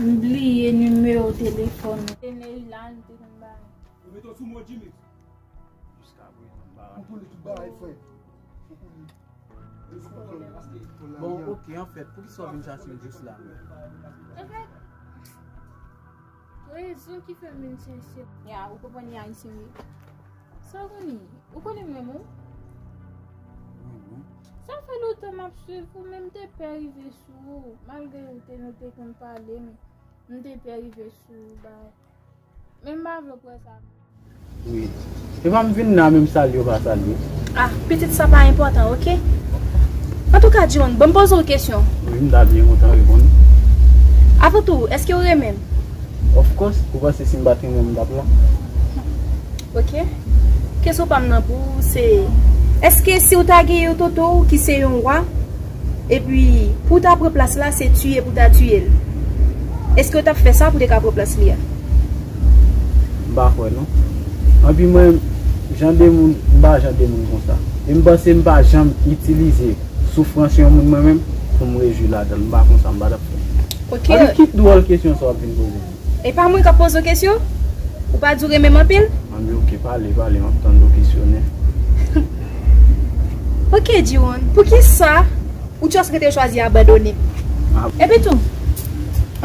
M bliye nimewo telefòn ou. Se Neila, li te konn ba m. Ou mete w sou mo, Jimmy. Jiskaprezan, m pa. Ou konnen tout bagay, frè. Ou konnen. Bon, ok, anfèt, poukisa w vin chache m jis la? Anfèt, rezon ki fè m vin chèche w. Ya, ou konprann li ayisyen, wi. Sa w konnen? Ou konnen m renmen w? Wi, wi. Sa fè lontan m ap swiv ou, men m te pè rive sou ou, malgre ou te, nou te konn pale, men m te pè rive sou ou, bay. Men m pa vle w kwè sa. Wi. Epa m vin la, men m salye w pa salye. Ah, pitit, sa pa enpòtan, ok? Antouka, John, ban m poze w kesyon. Wi, m ta byen kontan reponn. Avan tou, èske w renmen m? Of course, ou panse si m pa t renmen w, m t ap la? Ok. Kesyon pa m nan pou ou, se, èske si w ta gen yon toto w ki se yon wa, epi pou w ta pran plas la, se tiye pou w ta tiye l, èske w t ap fè sa pou w te ka pran plas li a? M pa kwè, non. Anpi mwen, jan de moun, m pa jan de moun konsa. E m panse m pa janm itilize soufrans yon moun mwen menm pou m rejwi ladan l. M pa konsa, m pa t ap fè. Ok. Anben, ki dwòl kesyon sa w ap vin poze m? E pa mwen k ap poze w kesyon? Ou pa di w renmen m anpil? Anben, ok, pale, pale, m ap tann ou kesyone. Ok, Jiwon, poukisa ou just rete chwazi abandone m? Ah. Epi tou,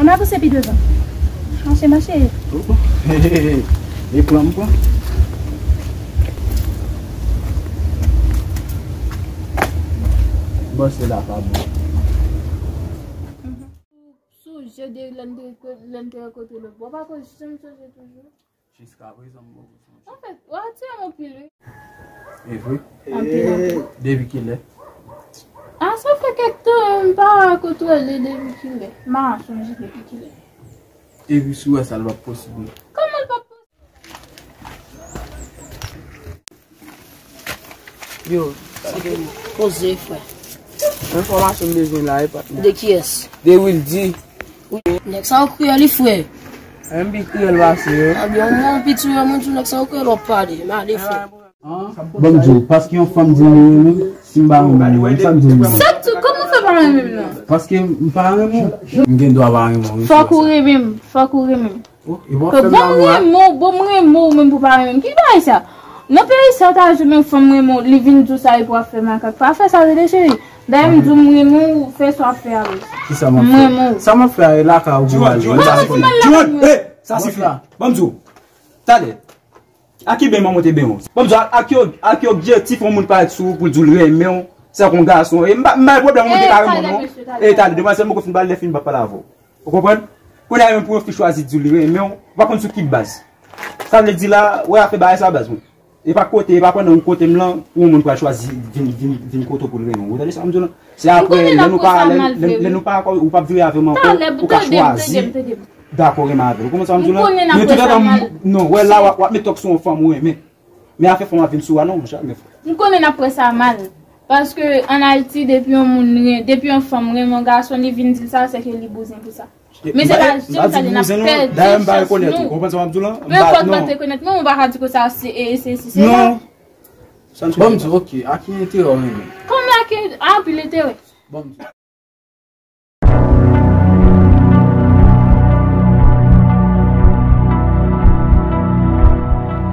ann avanse pi devan. Mache, mache. E pran m pran. Bon, se la pa bon. Sonje de lè n te, lè n te rankontre lòt bò. Pa koz, janm sonje toujou. Jiska prezan, m poko sonje. Anfèt, w atire m anpil, wi. E vre? Anpil, anpil. Depi kilè? A, sa fè kèk tan, m pa kontwole depi kilè. M pa sonje depi kilè. Epi si w wè sa, l p ap posib, non. Kòman l p ap posib? Yo, poze, frè. Enfòmasyon m bezwen la, e patnè. De kiyès? De Wildy. Wi, nèg sa yo kriyèl, wi, frè. M pi kriyèl pase yo. Anben, yon piti wè mwen di w nèg sa yo kriyèl w ap pale. M ale, frè. Bon, m di w, paske yon fanm di m li renmen m, si m pa renmen w, sa k di m renmen w? Sa k di, kòman w fè pa renmen m nan? Paske m pa renmen w. M gen dwa pa renmen w, wi, frè. Fòk ou renmen m, fòk ou renmen m. Oh, e bon, fè m lanmou a. Bon, m renmen w, bon, m renmen w, menm pou pa renmen m. Ki bagay sa? Nan peyi sa, w ta jwenn yon fanm renmen w, li vin di w sa, epi w ap fè makak. Pa fè sa, tande, cheri. Dayè, m di w m renmen w, fè sa w ap fè avè l. Kisa m ap fè? M renmen w. Sa m ap fè a, e lakay ou pou m ale. Kòman pou m al lakay mwen? Sa sifi. Ban m di w. Talè. Ak ki ben manman w te ben w? Ban m di w, ak, ak ki ob-, ak ki objektif yon moun parèt sou ou pou l di w l renmen w, tankou yon gason? E m pa, m pa gen pwoblèm, yon moun te ka renmen w, non. E talè, demwazèl, m poko fin pale, lè fini, m p ap pale avè w. Ou konprann? Kounye a menm pou yon fi chwazi di w li renmen w, ou pa konn sou ki baz. Sa vle di la, wè afè bagay sa baz mwen. E pa kote, e pa pandan ou kote m lan, pou yon moun pral chwazi vin, vin, vin kote w pou l renmen w. Ou tande sa m di w lan? Se apre, lè nou pa, lè, lè, lè nou pa, ou p ap vire avè m ankò, ou ka chwazi dakò renmen avè l. Ou konprann sa m di w lan? Men toutotan, non, wè la, w ap, w ap met tòk sou yon fanm ou renmen. Men afè fanm ap vin sou a non, monchè, men frè. M konnen n ap pran sa mal. Paske ann Ayiti, depi yon moun ren-, depi yon fanm renmen yon gason, li vin di l sa, se ke li bouzen pou sa. Men se pa janm sa li n ap pèdi chans nou. Dayè, m pa rekonèt ou. Konprann sa m ap di w lan? Peu importe, m pa t rekonèt mwen, ou pa ka di konsa, se, e, se si, se la. Non. Sa n sou. Bon, m di w, ok, a ki enterè w renmen? Kòm la ke, a anpil enterè. Bon, m di w.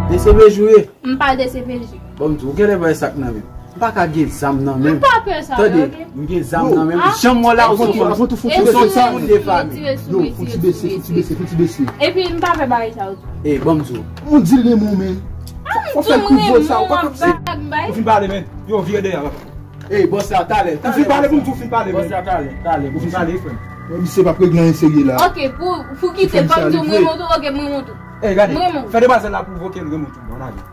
D C P J ou ye? M pa D C P J. Bon, m di w, ou genlè bay sa k nan men m. M pa ka gen zam nan men m. M pa pè sa yo, ok? Tande, m gen zam nan men m. Jan m wè w la, ou se yon moun de fanmi. Yo, fouti bese, fouti bese, fouti bese. Epi m pa pè bagay sa yo tou. E, bon, m di w. Ou di l renmen w, men. Fò fè l kou vòl sa, ou pa ka. Ou fin pale, men. Yo, vire dèyè, papa. Ey, bòs la, talè, talè. Ou fin pale pou m di w fin pale, men. Bòs la, talè, talè. Ou fin pale, frè m. Mwen, misye p ap regle anyen serye la. Ok, pou, pou kite, pa m di w m renmen w tou, ok, m renmen w tou. Ey, gade, fè demwazèl la pwouve ke l renmen w tou, bon, ale.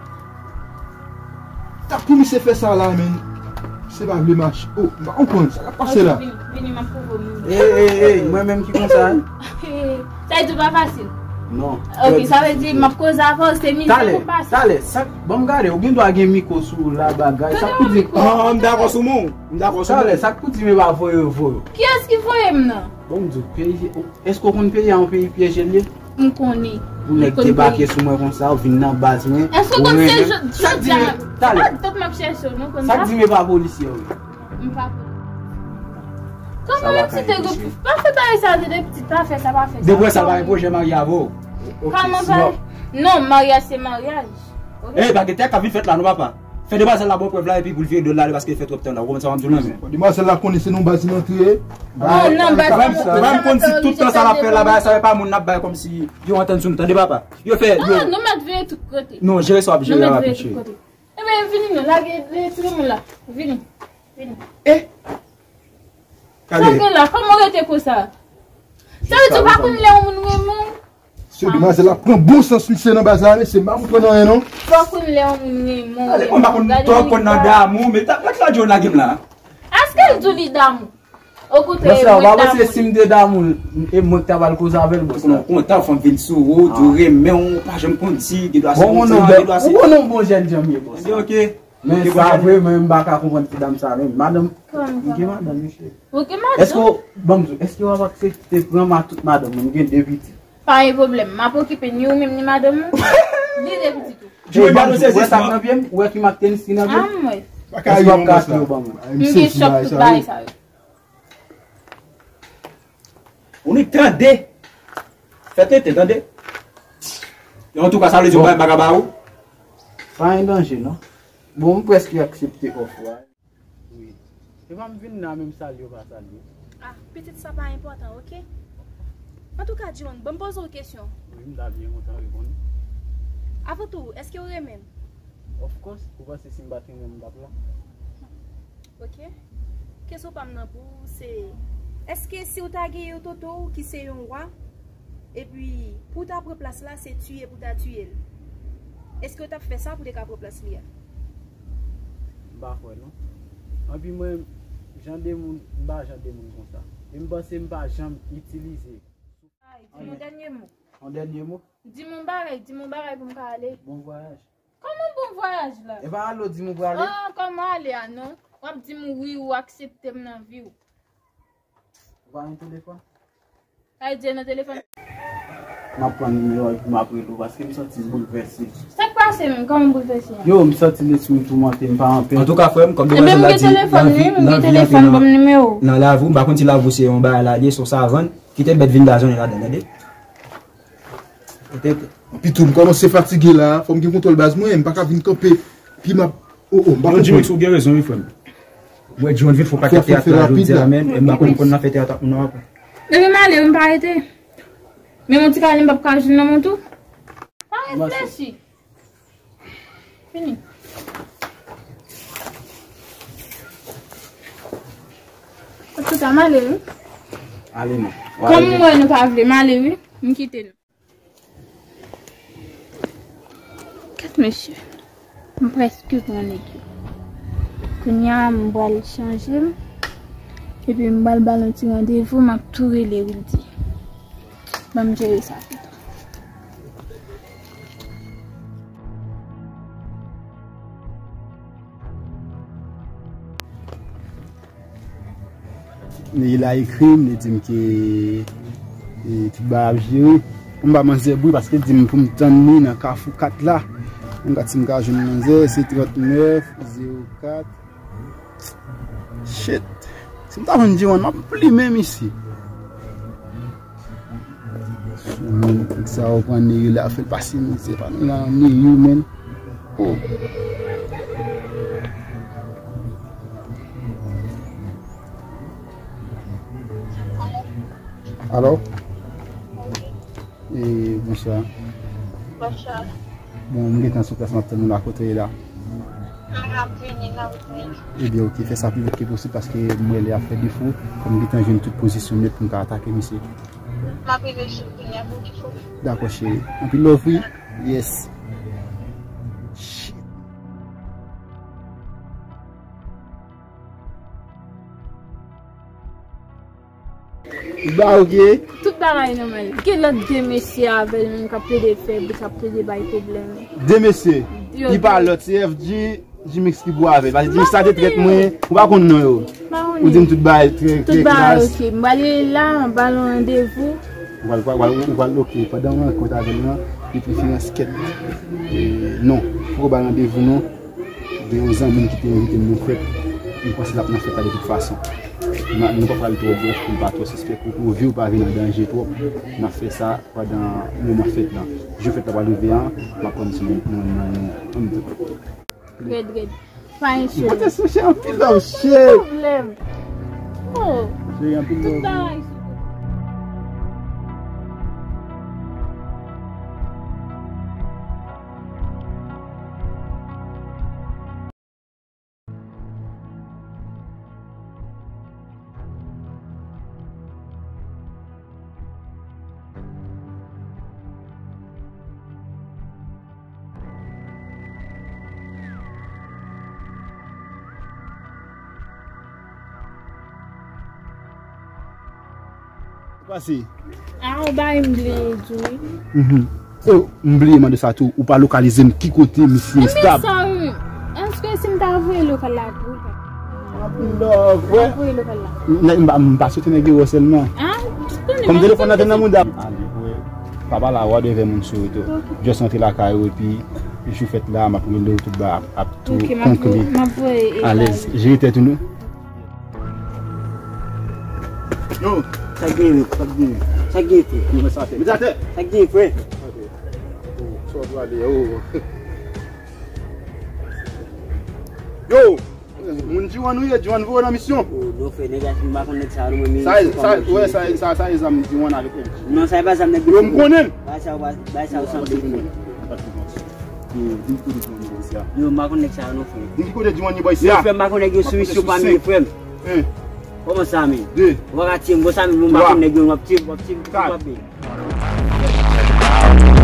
Sa pou misye fè sa la, men. Misye pa vle mache. Oh, m pa konprann sa k ap pase la. Ok, vini, vini, m ap pwouve w. Ey, ey, ey, mwen menm ki konsa. Sa vle di w pa fasil. Non. Ok, sa vle di m ap koze avè w, se mizè pou m pase. Talè, talè, sa, bon, m gade, ou gen dwa gen mikwo sou ou la, bagay, sa pou di. An, m dakò sou mwen, m dakò sou mwen. Talè, sa pou di m e pa voye yo voye w. Kiyès ki voye m nan? Bon, m di w, peyi, èske w konn peyi a yon peyi pyeje l ye? M konnen. Pou nèg debake sou mwen konsa, ou vin nan baz mwen. Èske w konn se jodi a? Talè. Tèt m ap chèche w, nou konn sa. Sa k di m e pa polisye w ye? M pa konn. Kòman yon ti te goup? Pa fè bagay sa, se de pitit, pa fè sa, pa fè sa. Depi sa, pa gen pwojè marye avè w. Kòman pa? Non, maryaj se maryaj. Ok? Ey, pa gen tèt k ap vin fèt la, non, papa. Fè demwazèl la ba w prèv la, epi pou l vire do l ale, paske l fè twòp tan la. Ou konprann sa m ap di w lan, men? Demwazèl la konnen se nan baz li antre. Oh, nan baz li antre. Ou pa konn si tout tan sa l ap fè la, bagay sa yo pa moun n ap bay kòmsi yo antann sou nou, tande, papa. Yo fè, yo. Ah, nou mèt vire tout kote. Non, jere sa w ap jere a, papa, cheri. Ebyen, vini non, lage, lage ti moun la. Vini. Vini. Eh! Sa gen la, kòman w rete konsa? Sa vle di w pa konn lè yon moun renmen w? Se demwazèl la pran bon sans, misye nan baz la, mesye, m pa konprann anyen non. W pa konn lè yon moun renmen w. Ale, mwen pa konn twò konn nan damou, men ta, lè Claudio lage m la. Èske l di w li damou? Okontrè, mwen damou. Bòs la, w pa panse si m te damou, e mwen k ta pral koze avè l, bòs la. Ou konn kontan fanm vin sou ou, di w renmen w, ou pa janm konn di, gen dwa se kontan, gen dwa se. Ou konnen yon bon jèn jan m ye, bòs la. Ok. Men sa vre, men m pa ka konprann ti dam sa menm. Madanm, m gen madanm, mesye. Ou gen madanm? Èske w, ban m di w, èske w ap aksepte pran ma tout madanm mwen? M gen de pitit. Pa gen pwoblèm. M ap okipe ni ou menm, ni madanm ou. Ni de pitit ou. Ey, ban m di w, ou wè sa k nan pye m? Ou wè ki mak tenis ki nan pye m? Ah, m wè. Èske w ap ka achte yo ban mwen? M gen chòp tout bagay sa yo. Ou ni tande. Fè tenten, tande. Antouka, sa vle di yon bagay m pa ka ba ou? Pa gen danje, non. Bon, m prèske aksepte òf ou a. Wi. Se pa m vin la menm salye w pa salye. Ah, pitit sa pa enpòtan, oke? Antouka, John, ban m poze w kesyon. Wi, m ta byen kontan reponn. Avan tou, èske w renmen m? Of course, ou panse si m pa t renmen w, m t ap la? Oke. Kesyon pa m nan pou ou se, èske si w ta gen yon toto w ki se yon wa, epi pou w ta pran plas la, se tiye pou w ta tiye l, èske w t ap fè sa pou w te ka pran plas li a? M pa kwè, non. Anpi mwen, jan de moun, m pa jan de moun konsa. E m panse m pa janm itilize. Ay, di m yon dènye mo. Yon dènye mo? Di m yon bagay, di m yon bagay pou m ka ale. Bon vwayaj. Kòman bon vwayaj la? E pa ale w di m ou prale? Ah, kòman ale a non? W ap di m wi, ou aksepte m nan vi w. Ou pa gen telefòn? Sa vle di nan telefòn? M ap pran nimewo epi m ap rele w paske m santi m boulvèse. Sa k pase menm? Kòman boulvèse a? Yo, m santi lespri m toumante, m pa anpè. Antouka, frè m, kòm demwazèl la di, lavi, lavi antre nan, nan lavi w, m pa konn si lavi w se yon bagay la li ye, se yon savann, kite bèt vin dazone ladan, tande? Epi tou, m kòmanse fatige la, fò m gen kontwòl baz mwen, m pa ka vin kanpe, pi m ap, o, o, m pa konprann. Yo, Jimix, ou gen rezon, wi, frè m. Mwen, John vin fè yon pakèt teyat la jodi a, men, e m pa konn, konn nan fè teyat ak moun nan ankò. Epi m ale, wi, m pa rete. Men yon ti kale, m p ap ka jwenn nan men w tou. Pa reflechi. Fini. Antouka, m ale, wi. Ale non. Kòm m wè nou pa vle, m ale, wi. M kite nou. Gad mesye, m prèske pran nèg yo. Kounye a, m pral chanje m. Epi m pral ba l yon ti randevou, m ap tou rele Wildy. Ban m jere sa pito. Li la ekri m, li di m ke, e, tout bagay ap jere. M ba manzè bri paske l di m pou m tann li nan Kafou kat la. M gad si m ka jwenn manzè, se trannèf zewo kat. Shit. Si m ta jwenn Diwan, m ap plimen misye. Nèg sa yo pran Neyou la, fè l pase mizè pa nou la, Neyou, menn. Oh. Alo? E, bonswa. Bonswa. Bon, m gentan sou plas, m ap tann ou la, kote w ye la? M ap vini nan wout mwen. Ebyen, oke, fè sa pi vit ke posib, paske m wè lè ap fè defo, fò m gentan jwenn tout pozisyon nèt pou m ka atake misye. M ap rive sou kounye a pou defo. Dakò, cheri. Anpil love, wi. Yes. Shit. Ba, oke. Tout bagay nòmal. Gen lòt de mesye avè l menm k ap plede fè, k ap plede bay pwoblèm. De mesye. Yo, li pa de lòt, se F G, Jimix ki pou avè l. Paske Jimix sa te trèt mwen, ou pa konn non yo. Ou di m tout bagay trè, trè klas. Tout bagay oke. M pral rele la, m ba l yon randevou. Ou pral, ou pral, ou pral, oke. Pandan w rankont avè l lan, de preferans kèt. E, non, poko ba l randevou non. Gen yon zanmi m ki te envite m nan fèt. M panse l ap nan fèt la de tout fason. Nou pa pral twò brèf pou l pa twò sispèk ou, pou vi w pa vin an danje twòp. N ap fè sa pandan moman fèt lan. Jou fèt la pral rive an, m ap pran misye nan, nan, nan, nan, nan. Rèd, rèd. Pa gen chè. Mwen te sou chè anpil love, chè. Pwoblèm. Oh. Chè, anpil love. Tout bagay sou Pase. A, ou bay m bliye di w, wi. Mhm. E, m bliye mande sa tou, ou pa lokalize m ki kote misye estab? Ebyen sa, wi. Èske si m ta voye lokal la tou? Anpil love, wè. M voye lokal la. Nèg, m pa, m pa swete nèg yo wè sèlman. A? Kòm telefòn nan te nan mouda. Ale, wè. Pa pale a wè devè moun sou reto. Ok. Just antre lakay ou epi jou fèt la, m ap rele w tout bagay ap, ap tou konkli. Ok, m ap voye, m ap voye. Alèz, jere tèt ou non. Yo, Sa gen, sa gen, sa gen, frè. Yo, men sa fè. Sa gen, frè. Sa w prale, yo. Yo, moun Diwan nou ye, Diwan voye nan misyon. Oh, non, frè, nèg la, m pa konn nèg sa, non, men sa, sa, wè, sa, sa, sa e zam Diwan avèk M J. Non, sa e pa zam nèg yo. Yo, m konnen. Bay sa, bay sa, bay sa, ou sanble, frè. Yo, vin kote Diwan ni bò isi a. Yo, m pa konn nèg sa, non, frè. Vin kote Diwan ni bò isi a. Yo, frè, m pa konn nèg yo sou misyon pa m ye, frè m. Kòman sa, men? Ou pa ka tiye m konsa, men m pa konn nèg yo, w ap tiye m, w ap tiye m, w ap tiye m.